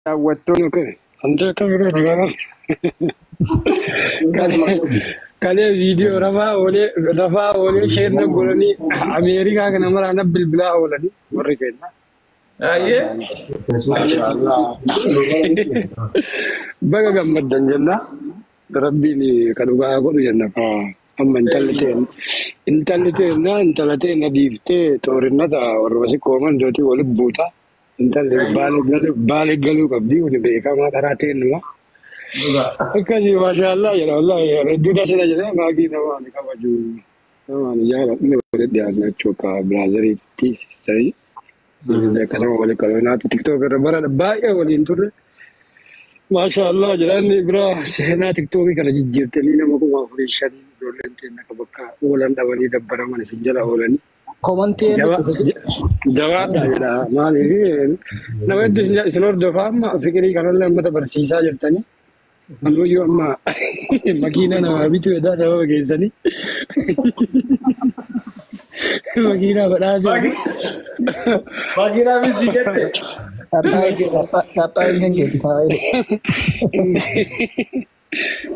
Daawwattoonni Okay. Ante akka biroo dhugaa Kalee viidiyoo rafaa oolee sheerna godhanii Ameerikaa kana maraana bilbilaa oolanii warri keenya. Ayyee. Maashaallah. Baga gammaddan jenna. Rabbiin ka dhugaa godhu jenna. Amma intalli teenna intala teenna dhiiftee xoorinata warra si kooman dootii walitti buuta. Intalli baale galuu qabdi kun beekamaa karaa teennuma. Akkasii, maashaallah jedha. Wallahi hedduu dasna jedhee maagii namaan kabaju namaan jaaladhu walitti dhiyaatna jechuudha brotheriitti sisterii. Akkasuma walitti qabnaatu TikTok irra bara baay'ee waliin turre. Maashaallah jedha. Inni biraa seenaa TikTokii kana jijjiirtanii nama 4,500 ijoolleen keenya akka bakka oolan dhabanii dabbaraman isin jala oolanii. Commentii eenyutu dhufe? Jabaadha jedha. Maaliif nama hedduu isin hordofaa amma fikirii kanallee uummata barsiisaa jirtanii. Ammayyuu amma makiina namaa bituu edaa sababa keessanii. Makiinaa badhaasuu. Makiinaa misii jette. Qaxxaayin kan keeti taa'ee.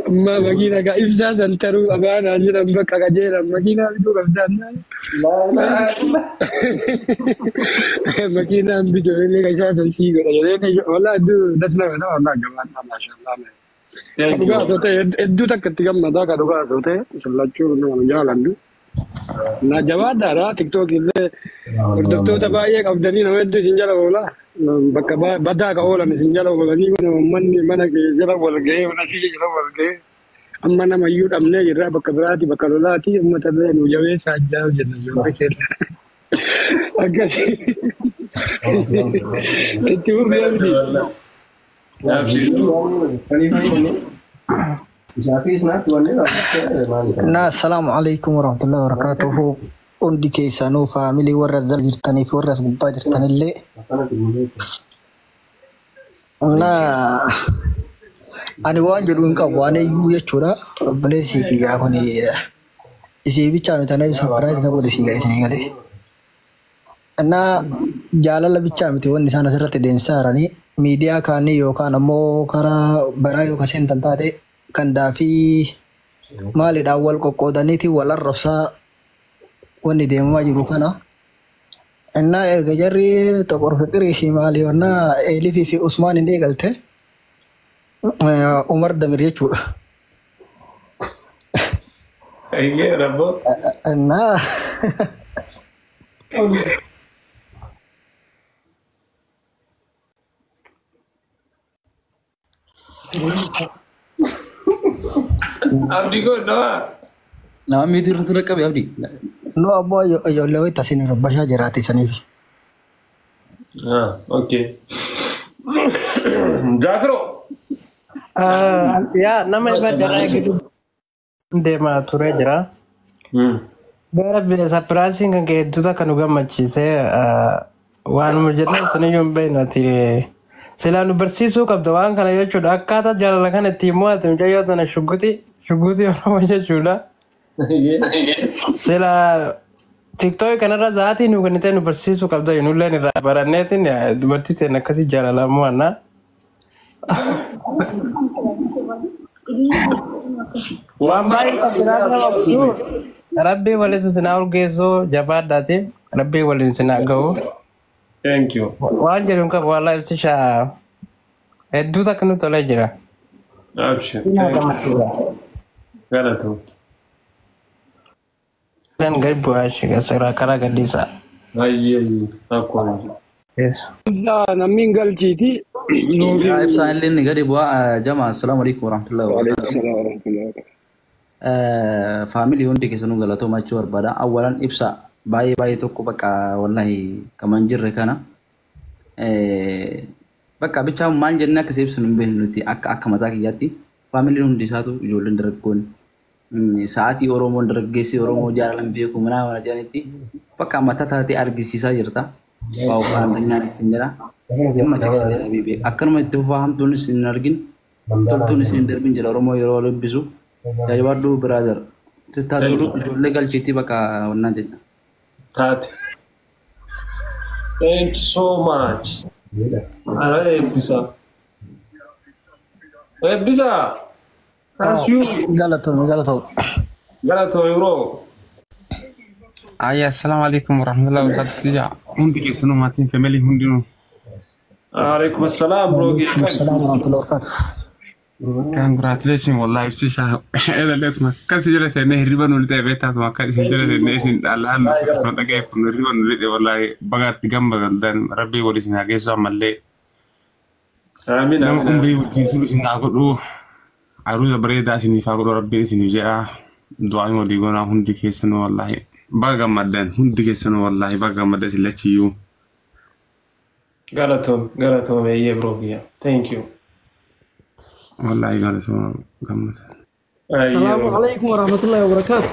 Amma makiina ka ibsaa san taruu abaanaan jedhan bakka qajeelan makiinaa bituu qabdaan. Makiinaan bituu inni ka isaa san sii godha jedhee walaa hedduu dasna nama walaa jabaadha, maashaallah. Ka dhugaa osoo ta'e hedduu takka itti gammadaa ka dhugaa osoo ta'e sillachuu nama jaalannu. Na jabaadhaadha. TikTok illee hordoftoota baay'ee qabdanii nama hedduu isin jala oola. Bakka badaa ka oolan isin jala oolanii uummanni mana kee jala wal ga'ee mana sii jala wal ga'ee amma nama iyyuu dhabnee jirra bakka biraati bakka lolaati uummata illee nu jabeessa ajjaa'u jenna ijoollee keenya. Akkasii. Itti fufii, Abdii. Na assalaamu alaikum warahmatullahi wabarakatuhu. Hundi keessanuu family warra as jala jirtanii fi warra as gubbaa jirtanillee. Na ani waan jedhu hin qabu waan iyyuu jechuudha. Obboleessi kiyyaa kun isii bichaa miti anayyuu surprise na godhe sii isinii galee. Na jaalala bichaa miti wanni isaan asirratti deemsisaa jiranii miidiyaa kaanii yookaan ammoo karaa baraa yookaan seentan taate kan daafii maaliidhaan wal qoqqoodaniiti wal arrabsaa wanni deemamaa jiru kana. Innaa erga jarri Xoqor Fiqirii fi maali wannaa Eelifii fi Usmaan hin eegalte Umar Damir jechuudha. Ayyee rabboo. Innaa Abdii koo nama. Nama miitii irratti dhaqqabe, Abdii. Nu ammoo ijoollee wayita isin rabbashaa jiraate saniif. Ah, okay. Jaakiro. Yaa nama irra jaraa gidduu deemaa ture jira. Gara surpriseiin kan kee hedduutu akka nu gammachiise waanuma jennaan saniyyuu hin beeknu ati silaa nu barsiisuu qabda waan kana jechuudha. Akkaataa jaalala kana ittiin mo'ate mucayyoo tana shugguti shugguti Oromoo jechuudha. Silaa TikTok kanarra za'aatii nu kennitee nu barsiisuu qabda, nulleen irraa baranneetiin dubartii ta'een akkasii jaalalaan mo'annaa. Waan baay'ee qabdinaatu nama godhu. Rabbii waliin sinaa urgeessuu, jabaadhaati. Rabbii waliin sinaa ga'u. Thank you. Waan jedhu hin qabu wallaahi, ibsisha hedduu takka nu tolee jira. Abshir. Thank you. Galatoom. Dan gadi bu'aa shiga seera karaa gadhiisaa. Ayyee akkuma jiru. Namni hin galchiiti. Yaa ibsaan illee gadi bu'aa jama. Assalaamu alaikum warahmatullahi wabarakatuh. Waalaikum salaam warahmatullahi wabarakatuh. Family hundi keessanuu galatooma jechuu barbaada. Awwalan ibsa baay'ee baay'ee tokko bakka wallahi kaman jirre kana bakka bichaa maal jennee akkasii ibsinu hin beeknu nuti akka mataa kiyyaatti familyn hundi isaatu ijoolleen dargaggoon sa'aatii Oromoon dargaggeessi Oromoo jaalalan beeku manaa mana jedhanitti bakka mataa taatee argisiisaa jirta. Waa waan isin jedha. Dhimma chiksee jedha. Akkanuma itti fufaa, hamtuunis hin argin toltuunis hin darbin jedha Oromoo yeroo dubbisu. Jajabaadhu, brother. Sittaa tolu, ijoollee galchiitii bakka wannaa jedha. Taate. Thank you so much. Ara eebbisa. Eebbisa. Asiyuu. Galatoomi galatoomi. Galatoomi bro. Ayya, assalamu alaikum warahmatullahi wabarakatuh. Sija hundi keessanuu maatiin family hundinuu. Alaikum assalaam bro. Assalamu warahmatullahi wabarakatuh. Congratulations wallahi ibsisha. Eedaleetuma akkas jala teennee hirriba nu lixee beektaatuma akkas isin jala teennee isin dhaallaan osoo dhaggeeffannu hirriba nu lixee wallahi bagaatti gammadan rabbii wal isin haa geessu ammallee. Amiin. Nama umrii wajjin turu isin haa godhu. Aruuza bareedaa isiniif haa godhu rabbiin isiniif jedha. Du'aan walii goonaa hundi keessanuu wallahi. Baga gammaddan hundi keessanuu wallahi baga gammaddan isin lachiyyuu. Galatoom galatoom eeyyee bro kiyya. Thank you. Wallahi galatoom gammada. Assalamu alaikum warahmatullahi wabarakatuh.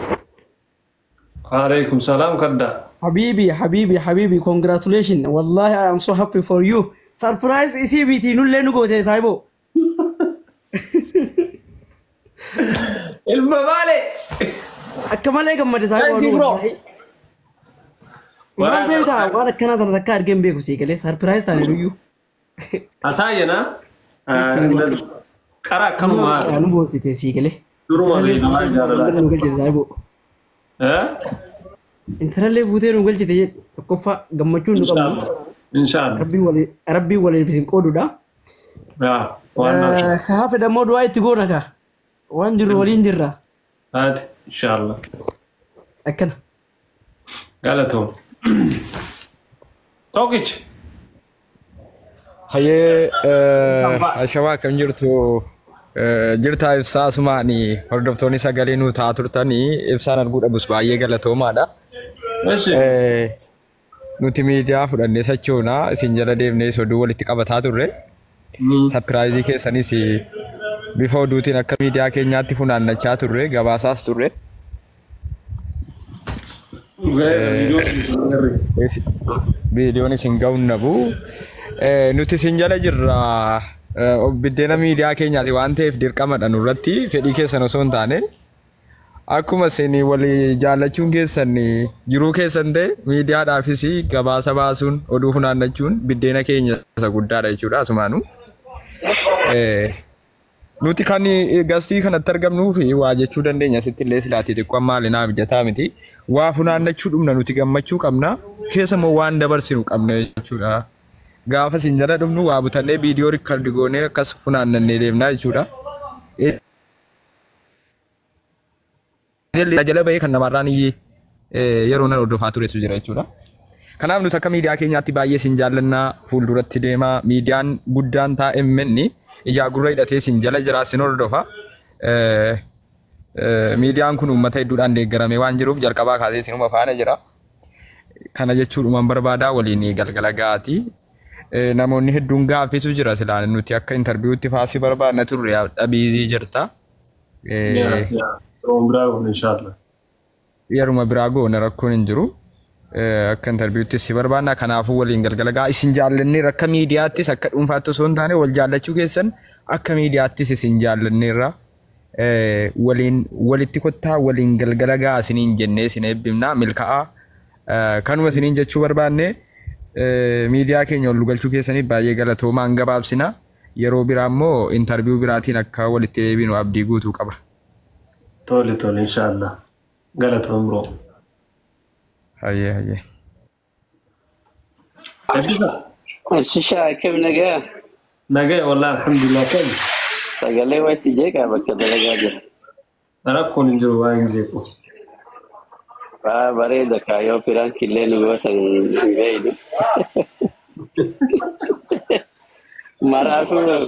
Alaikum salaam kadda. Habibi, Habibi, Habibi, congratulations. Wallahi, I am so happy for you. Surprise ECBT nullee nu goote saahibo. Ilma baale. Akka malee gammade saahibo. Thank you, bro. Wallahi. Maal beektaa waan akkanaa tana takka argee hin beeku sii galee surprise taane nuyyuu. Asaayena. Qara akkanumaa. Nu boonsite sii galee. Duruma beekamaa jaalala. Nu galchite saahibo. Eh? Intalallee fuutee nu galchite jedhu tokkoffaa gammachuun nu qabnu. Inshallah. Rabbiin waliif isin qoodudha. Yaa waan na. Hafe dammoo du'aa itti goona kaa. Waan jirru waliin jirra. Taate inshallah. Akkana. Galatoom. Tokkichi. Hayyee ashawaa akkam jirtu jirtaa ibsaa asumaani hordoftoonni sagalee nuu ta'aa turtanii ibsaan arguu dhabus baay'ee galatoomaadha. Nuti miidiyaa fudhannee sochoonaa isin jala deemnee oduu walitti qabataa turre. Sapiraayizii keessanis bifa oduutiin akka miidiyaa keenyaatti funaannachaa turre gabaasaas turre. Viidiyoon isin ga'uun nabu. Nuti isin jala jirra. Biddeena miidiyaa keenyaati waan ta'eef dirqamadha nurratti fedhii keessan osoo hin taane. Akkuma isin walii jaallachuun keessan jiruu keessan ta'e miidiyaadhaafis gabaasa baasuun oduu funaannachuun biddeena keenya isa guddaadha jechuudha asumaanuu. Nuti kan gastii kanatti argamnuu fi waa jechuu dandeenya sitti illee silaatii xiqqoo maalinaa mijataa miti. Waa funaannachuu dhumna nuti gammachuu qabna keessa immoo waan dabarsinu qabna jechuudha. Gaafa isin jala dhumnu waa butannee viidiyoo riikardii goonee akkas funaannannee deemnaa jechuudha. Jala bahee kan namarraan iyyee yeroo nan hordofaa turetu jira jechuudha. Kanaaf nuti akka miidiyaa keenyaatti baay'ee isin jaallannaa fuulduratti deemaa miidiyaan guddaan taa'e menni ijaa gurra hidhatee isin jala jira isin hordofa. Miidiyaan kun uummata hedduudhaan deeggaramee waan jiruuf jalqabaa kaasee isinuma faana jira. Kana jechuudhumaan barbaadaa waliin galgala ga'aati. Namoonni hedduun gaaffitu jira silaa nuti akka intarviiwutti faasii barbaadna turre dhabiizii jirta. Yeruma biraa goone rakkoon hin jiru. Akka intarviiwutti si barbaadna kanaafuu waliin galgala ga'a isin jaallanneerra akka miidiyaattis akka dhuunfaatti osoo hin taane wal jaallachuu keessan akka miidiyaattis isin jaallanneerra waliin walitti kottaa waliin galgala ga'a isiniin jennee isin eebbifnaa milkaa'aa kanuma isiniin jechuu barbaanne miidiyaa keenya ol galchuu keessaniif baay'ee galatoomaan gabaabsina yeroo biraa immoo intarviiwuu biraatiin akka walitti deebinu abdii guutuu qaba. Tole tole inshallah. Galatoom bro. Hayyee hayyee. Eebbisa. Ibsishaa akkam nagaa? Nagaa wallahi alhamdulillah kam. Sagalee wayii si jeeqaa bakka dalagaa jira. Rakkoon hin jiru waan hin jeequ. Waa bareeda kaayyoo piraankillee nu gootan hin beeynu. Maraafuu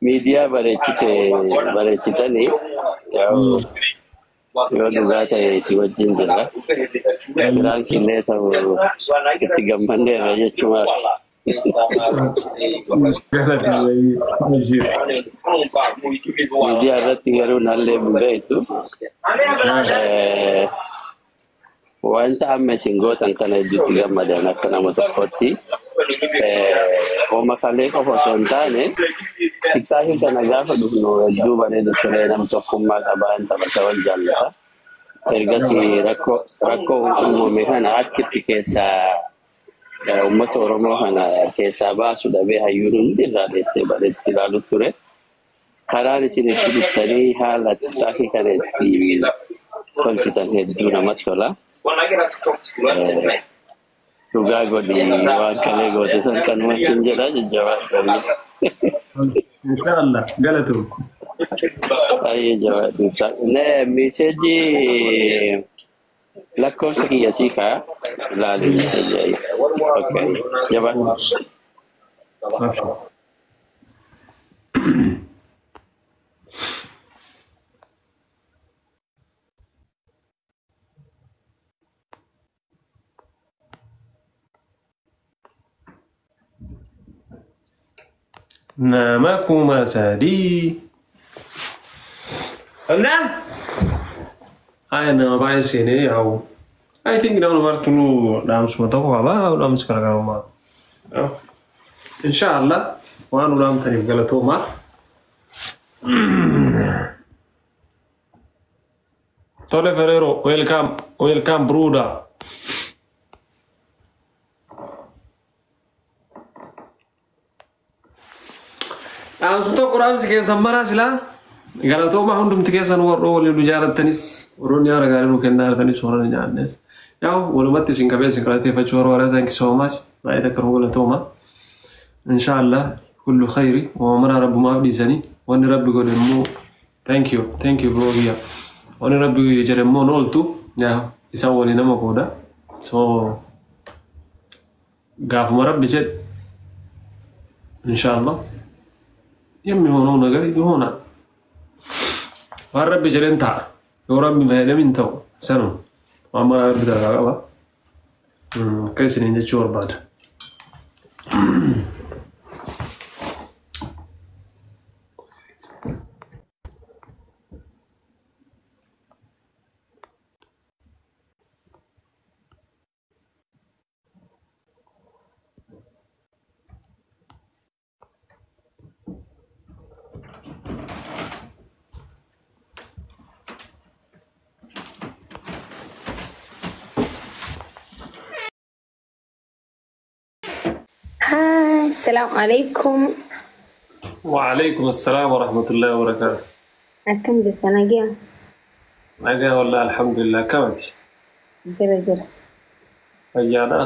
miidiyaa bareechite bareechitanii yoo dhugaa ta'e si wajjin jirra. Piraankillee ta'u itti gammanneerra jechuudha. Miidiyaa irratti garuu nallee hin beektu. Wanta amma isin gootan kana hedduutti gammadan akka nama tokkotti. Ooma kalee qofa osoo hin taane tiktaakii kana gaafa dhufnu hedduu bareeda ture nam tokkummaa qabaa taphata wal jaallata. Ergasii rakkoo uumame kana akkitti keessaa uummata Oromoo kana keessaa baasu dhabee hayyuun hundi irraa dheessee bareetti ilaalu ture. Karaan isin itti dhuftanii haala tiktaakii kana itti tolchitan hedduu namatti tola. Dhugaa godhi waan kalee goote san kanuma sin jedha jajjabaadhu. Inshallah galatoom. Baay'ee jabaadhu. Ne meeseejii lakkoofsa kiyya sii kaa ilaali meeseejii. Okay. Jabaadhu. Nama 3000. Na? Ay, nama baay'ee seenee yaa'u. I think namni martinuu dhaamsuma tokko qaba, dhaamsi garaagarummaa. Inshallah waan nu dhaamtaniif galatoomaa. Tole Ferrero, welcome, welcome Bruda. Dhaamsu tokko dhaamsi keessan maraa silaa galatoomaa hundumti keessan warroo waliin nu jaalattanis warroonni yaada gaarii nu kennaa jirtanis warroonni nyaannes. Yaa'u walumatti isin qabee isin galateeffachuu barbaada. Thank you so much. Baay'ee takka nu galatooma. Inshallah kullu khayri waa maraa rabbumaaf dhiisanii wanni rabbi godhe immoo thank you, thank you bro kiyya. Wanni rabbi jedhe immoo ooltu yaa isaan walii nama qooda. So gaafuma rabbi jedhe inshallah የሚሆነው ነገር ይሆናል። Waan rabbi jedhen ta'a. Yoo rabbi fayyadamin ta'u sanuma waan maraa rabbi ta'a qaba. Akka isiniin jechuu barbaada. Hi, salam alaikum. وعليكم السلام ورحمة الله وبركاته. Akkam jirta nagaa? Nagaa wallah, alhamdulillah, kamati. Jira jira. Fayyaadha.